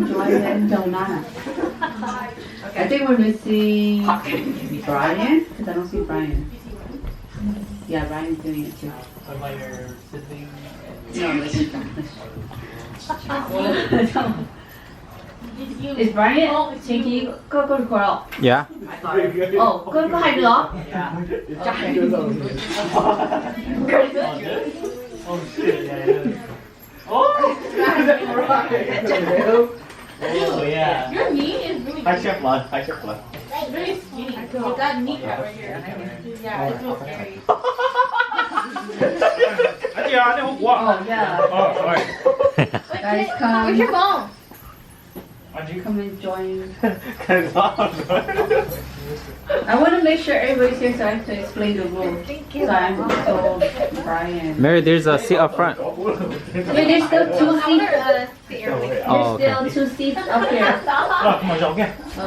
Joy and Jonah. I think we're missing Brian, because I don't see Brian. Yeah, Brian's doing it too. What about your sibling? No, this is Is Brian taking Coco Coral? Yeah. Oh, Coco Coral. Yeah. Okay. Oh, shit, yeah, yeah. Oh! Oh, yeah. Your knee is really High chef blood, high chef blood. Very skinny. You got kneecap right here. Yeah, it's so scary. Oh, yeah. Oh, sorry. Guys, come. Where's your phone? Come and join. I want to make sure everybody's here so I have to explain the rules. So I'm so Brian. Mary, there's a seat up front. Wait, there's still two seats. There's Oh, okay. Still two seats up here.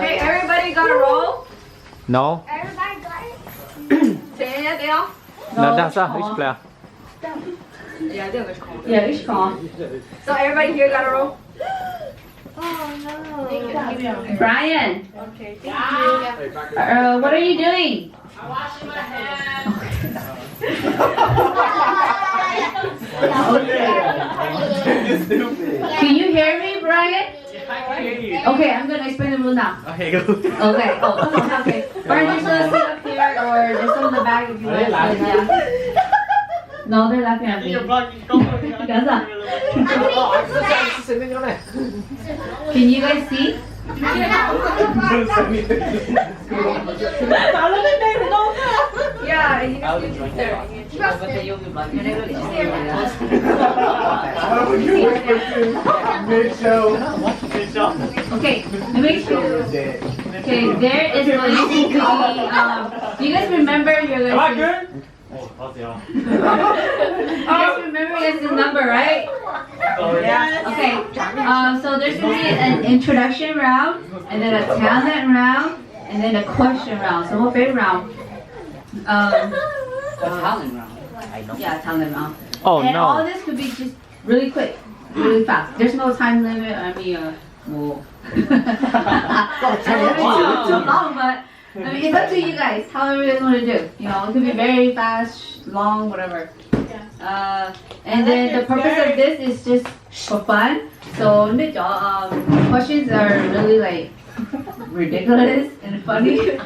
Hey, everybody got a roll? No. Everybody got it? Thế nào? Nó đằng sau, ít là. Yeah, it's calm. So everybody here got a roll? Oh no. Brian, uh, what are you doing? Can you hear me, Brian? Okay, I'm gonna explain the rule now. Okay, go. Okay, oh, okay. Brian, just uh, sit up here or just on the back if you want to sit down. No, they're laughing at me. Guys, uh, Can you guys see? Yeah, and you guys can sit there. Mid-show. Okay, let me show you. Okay, there is going to be, um, do you guys remember your Am I good? Oh, how's it on? You guys remember it's the number, right? Oh, yeah. Okay. Um, so there's gonna be an introduction round, and then a talent round, and then a question round. So what favorite round? Um, A talent round. Yeah, talent round. Oh, and no. All this could be just really quick, really fast. There's no time limit. I mean, uh, well, I don't know, it's too long, but I mean, it's up to you guys, however you guys want to do. You know, it could be very fast, long, whatever. Uh, and then the purpose of this is just for fun. So, um, questions are really like ridiculous and funny.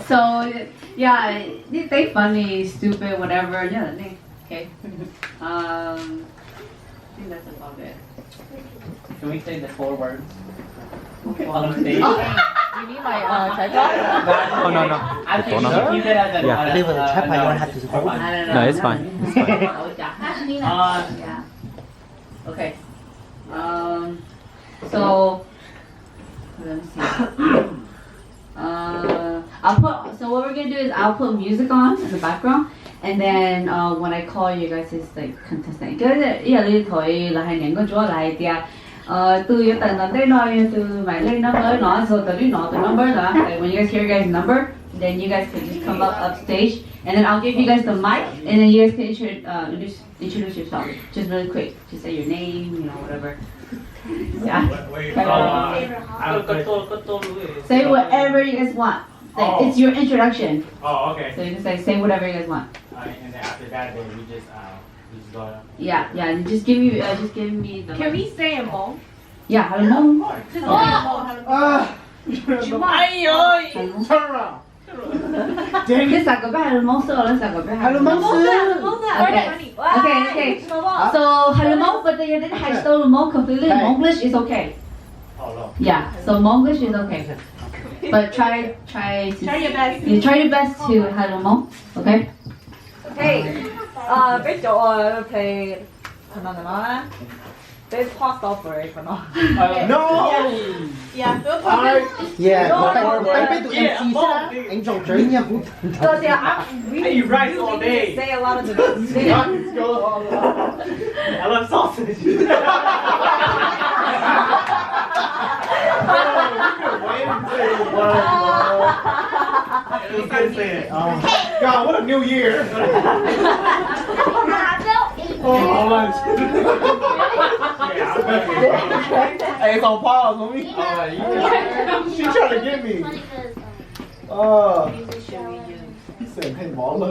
So, yeah, they funny, stupid, whatever. Yeah, okay. Um, I think that's about it. Can we say the four words? On stage? Oh, you need my uh, tripod? Oh, no, no. I think you did as a, Yeah. I think with a tripod, you don't have to hold it. I don't know. No, it's fine. It's fine. Uh, yeah. Okay. Um, so, let me see. Uh, I'll put, so what we're gonna do is I'll put music on in the background, and then uh, when I call you guys, it's like contestant. Ib yam li thaum lawv hais niam nkauj ntsuab lawv hais tias, uh, tus yuav tawm ntawm tej no yog tus maiv lej number no, so tawm li no tus number no. Like when you guys hear your guys' number, then you guys can just come up upstage, and then I'll give you guys the mic, and then you guys can intro, uh, introduce, introduce yourself, just really quick. Just say your name, you know, whatever. Yeah. Where, where you from? Uh, I don't know. Say whatever you guys want. Like, oh, it's your introduction. Oh, okay. So you can say, say whatever you guys want. Uh, and then after that, then we just, uh, we just go. Yeah, yeah. And just give me, uh, just give me the. Can we say a Hmong? Yeah, Hmong. Just say a Hmong. Ah. Turn around. Leej xav kom peb hais lus Hmoob xwb, leej xav kom peb hais lus Hmoob xwb. Okay, okay. So hais lus Hmoob, but yog tias hais tsis tau lus Hmoob completely, Hmonglish is okay. Yeah, so Hmonglish is okay. But try, try to, try your best. Yeah, try your best to hais lus Hmoob, okay? Okay. Peb cov uas play qhov no ntawm no, peb pause off qhov no. No. Yeah, peb peb tus M C xwb na, eng tsoom tsawv nyiag kuv. So yeah, I really, really need to say a lot of the things. I love sausage. God, what a new year. Oh, I was. Hey, it's on pause, homie. She trying to get me. Uh, he said, hey, ball. Uh,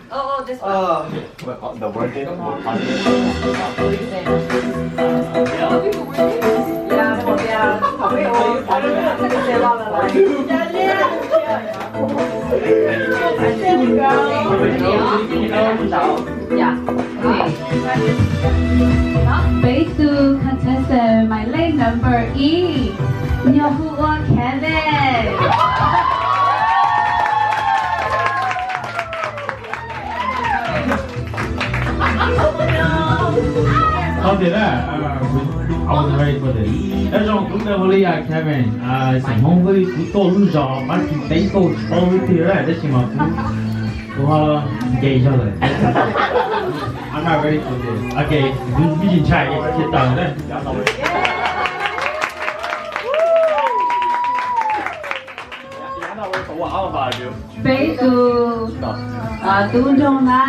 Oh, oh, this one. Uh, what, the word is, what, what is it? What do you say? Yeah, yeah. Yeah. Okay. Peb tus contestant หมายเลข number 一, nws hu ua Kevin. Qhov tias na, I was ready for this. Nyob zoo, kuv hu ua Kevin, xeem Hmoob Vwj, kuv tuaj lub zos Fab Kis teb tuaj tsis paub lub twg lawm, tab sis mas kuv, kuv ho nce zog lawm. I'm not ready for this. Ok, kuv tsis ntshai, kuv tsis tawm na. Peb tus, ah, tub nroog na,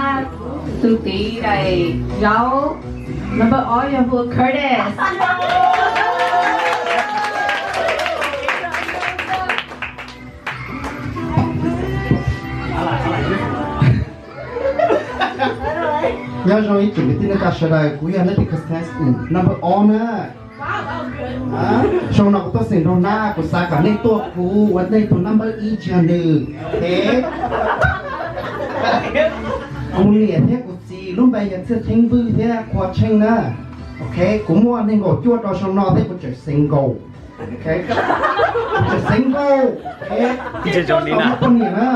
tus tiv daim Zau, number ob yog hu Curtis. Nyob zoo ib tsoom kwv tij neej tsa sawv daws, kuv yog leej twg contestant number ob na. Xyoo no kuv tuaj xeem nroog na, kuv xav kom nej tuaj kuv ua nej tus number ib tsis yog nws. Ok, kuv niam thiab kuv txiv lub npe yog Txhiaj Theeb Vwj thiab Qhua Tsheej na. Ok, kuv muaj nees nkaum cuaj rau xyoo no thiab kuv tseem single. Ok, kuv tseem single. Ok, tsis tau muaj poj niam na.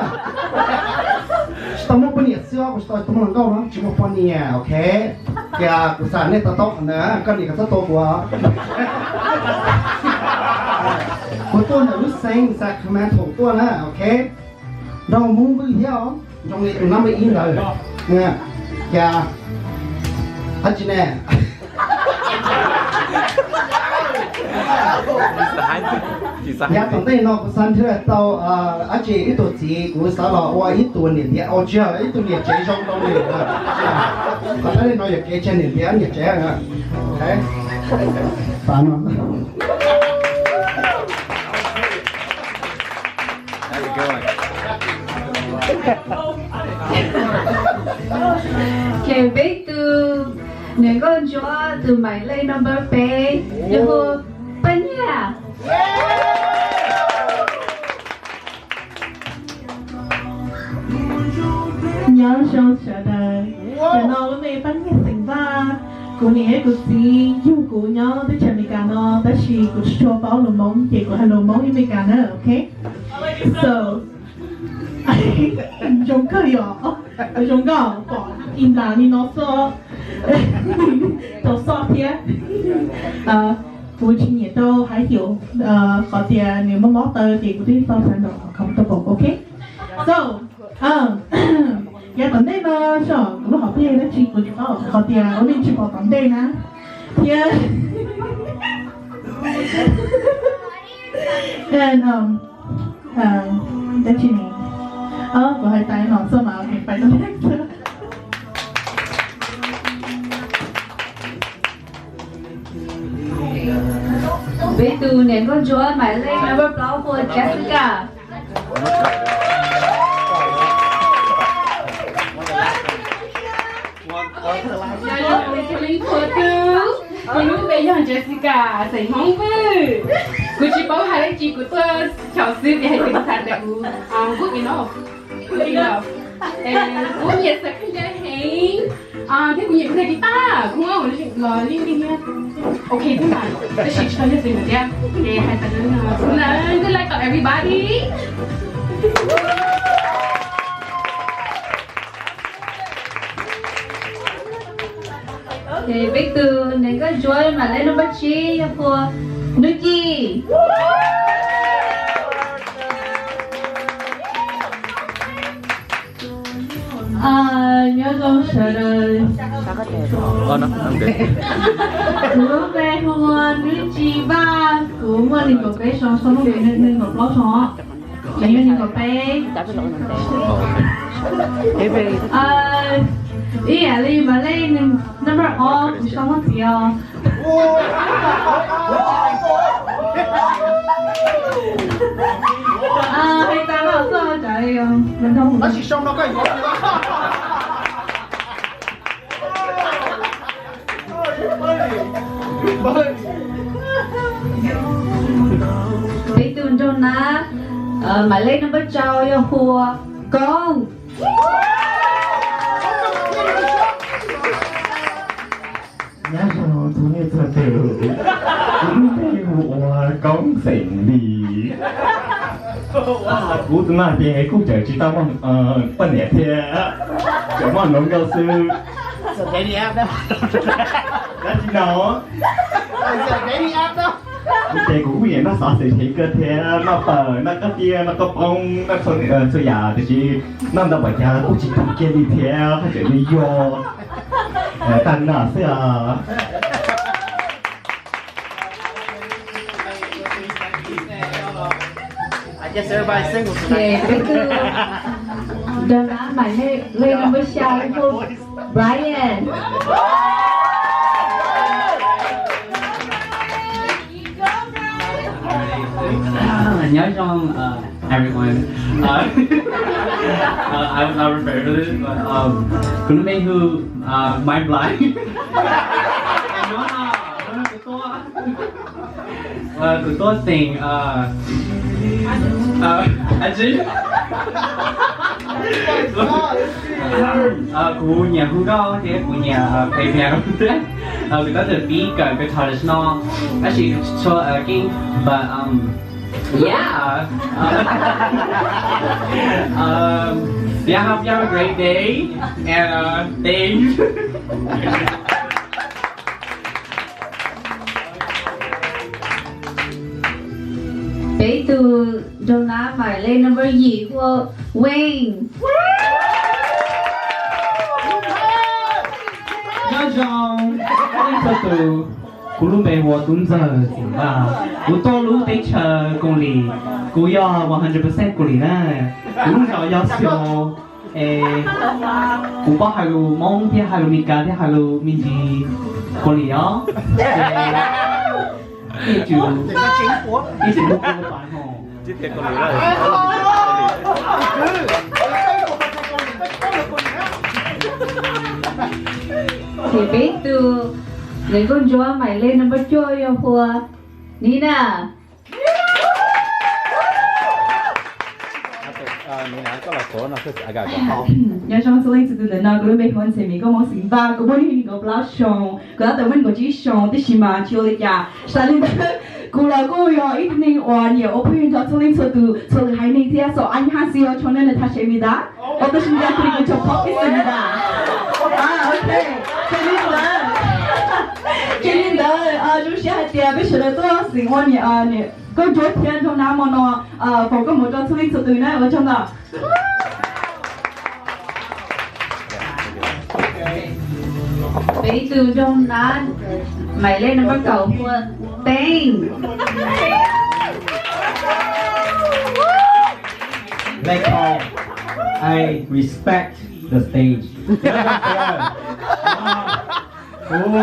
Tsis tau muaj poj niam xwb, kuv tsis tau muaj hluas nkauj no, tsis muaj poj niam. Ok, ces kuv xav nej to taub qhov ntawd, koj niam koj txhob tua kuv. Kuv tuaj ntawm lub xeev Sacramento tuaj na. Ok, nrog Hmoob Vwj thiab os, zoo li tus number ib ntawd. Ces dab tsi ne? Yav tom ntej no kuv xav nrhiav tau dab tsi ib tug txiv, kuv xav los ua ib tug niam ntiav, tsis yog, ib tug niam tsev zoo rau nws. Qhov dab tsi no yog kev tseg niam ntiav niam tsev. Ces peb tus niam nkauj ntsuab tus หมายเลข number peb yog hu Paj Nyiaj. Nyob zoo sawv daws, ntawm no lub npe Paj Nyiaj xeem Vaj. Kuv niam thiab kuv txiv yug kuv nyob teb chaws Amelikas no, tab sis kuv tsis tshua paub lus Hmoob ces kuv hais lus Hmoob ib Amelikas na, ok? So, zoo kawg yom, zoo nkauj pom ib nplas li no xwb, tau xoj thiab. Kuv tsis nyiam rau hais xyum, qhov tias nws mob mob taw ces kuv twb tau sawv ntawm comfortable, ok? So, yav tom ntej no, so, kuv lub hom phiaj dab tsi kuv tsis paub qhov tias ua neej tsis pom tom ntej na. Thiab, and, um, dab tsi ne? Kuv hais tas no xwb mas, ok, pais tom ntej. Peb tus niam nkauj ntsuab หมายเลข number plaub hu ua Jessica. Nyob zoo, kuv lub npe yog Jessica, xeem Hmoob Vwj. Kuv tsis paub hais dab tsi, kuv tuaj xyaum xwb, vim hais tias kuv xav tias kuv good enough, good enough. Kuv nyiam xav khav ncaws heev, thiab kuv nyiam khav guitar, kuv muab los li li thiab. Ok thiab mas, tab sis tsis tau yog xeem Hmoob thiab. Ces hais txog no, good luck to everybody. Ces peb tus niam nkauj ntsuab หมายเลข number tsib yog hu ua Nuj Ci. Nyob zoo sawv daws. Kuv lub npe hu ua Nuj Ci Vaj, kuv muaj nees nkaum peb xyoo, so lub npe nees nkaum plaub xyoo, ces yog nees nkaum peb. Ib yam li mas lej number ob kuv sau muab txiav os. Hais tas no xwb, tsam li tab sis sau no koj yuav. Peb tug nraug nab, mas lej number rau yog Hua Koob. Nyob zoo txhua leej txhua tus, kuv lub npe hu ua Koob xeem Lis. Kuv tus no ces kuj tseem tsis tau muaj poj niam thiab, tseem muaj hluas nkauj xwb. Dab tsi no? Kuv ces kuv kuj nyiam noj xov xwm heev kawg thiab, noj pawg, noj koj tiab, noj koj poob, noj txhua yam, tiam sis noj ntau npaum cas kuj tsis tau kiag li thiab, haj tseem li yog tag no xwb os. Peb tug nraug nab mas lej number xya hu Brian. Nyob zoo, everyone. Uh, uh, I was not prepared for this, but um, kuv lub npe hu uh, Maiv Nplais. Tus tuaj xeem, kuv nyiam hu nkauj thiab kuv nyiam play piano thiab. Kuv tab tom pib kawm guitar no, tab sis tsis tshua keej, but um, yeah. Um, yeah, hope you have a great day, and uh, thanks. Peb tug nraug nab mas lej number yim hu ua Weej. Nyob zoo txhua leej txhua tus, kuv lub npe hu ua Tub Ntxawg Txim Vaj. Kuv tuaj lub teb chaws Kaus Lim, kuv yog one hundred percent Kaus Lim na. Kuv lub zos yog Seoul, es kuv paub hais lus Hmoob thiab hais lus Meskas thiab hais lus me ntsis Kaus Lim os. Ib tug, ib tug hu kuv pas hos. Ces peb tug nkauj ntsuab mas lej number cuaj yog hu ua Nina. Nyob zoo txhua leej txhua tus, ntawm no kuv lub npe hu ua Ntxhais Mim, nkauj Hmoob xeem Nplog, kuv muaj hnub nyoog nees nkaum plaub xyoos, kuv tab tom muaj nees nkaum tsib xyoos, tab sis mas tsis ua li cas. Xav li ntawd, kuv los kuj yog ib tug neeg uas nyiam ua phooj ywg nrog txhua leej txhua tus, txhua tus haiv neeg thiab. So anh Hasi có cho nên là thật sự vì đã có tôi sinh ra tôi có cho pop cái sinh ra. Ok, ces li ntawd, ces li ntawd, zoo siab hais tias peb sawv daws tuaj xeem ua niam, nkauj ntsuab thiab nraug nab hmo no, foom koob hmoov rau txhua leej txhua tus na, ua tsaug ntau. Peb tug nraug nab, mais lej number kaum hu ua Teej. Lej kaum, I respect the stage. Kuv,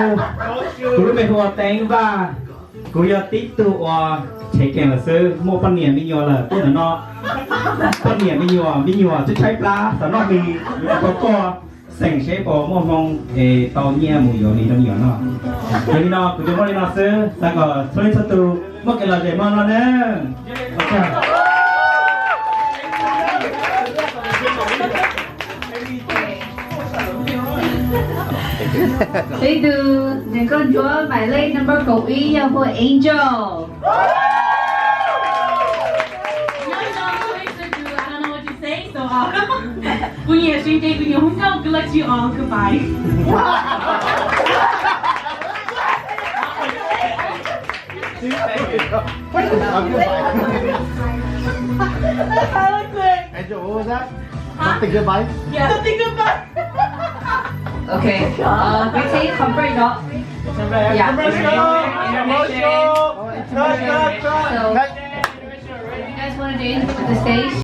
kuv lub npe hu ua Teej Vaj. Kuv yog tib tug uas tshev kees lawm xwb, muaj poj niam me nyuam lawm tuaj ntawm no. Poj niam me nyuam, me nyuam tshaib tshaib plab xav noj hli, kuv tuaj xeem seb puas muaj hmoo es tau nyiaj mus yuav hli rau me nyuam noj. Yog li no kuv tsuas muaj li no xwb, xav kom txhua leej txhua tus muaj kev lom zem mog no na. Peb tug nkauj ntsuab mais lej number kaum ib yog hu ua Angel. Kuv nyiam sib ntsib, kuv nyiam hu nkauj, kuv laj tsis os, goodbye. Angel, what was that? Something goodbye? Yeah. Something goodbye. Okay. Uh, can we take a comfort dog? Yeah. Commercial. Commercial. Cut, cut, cut. So, you guys want to dance to the stage?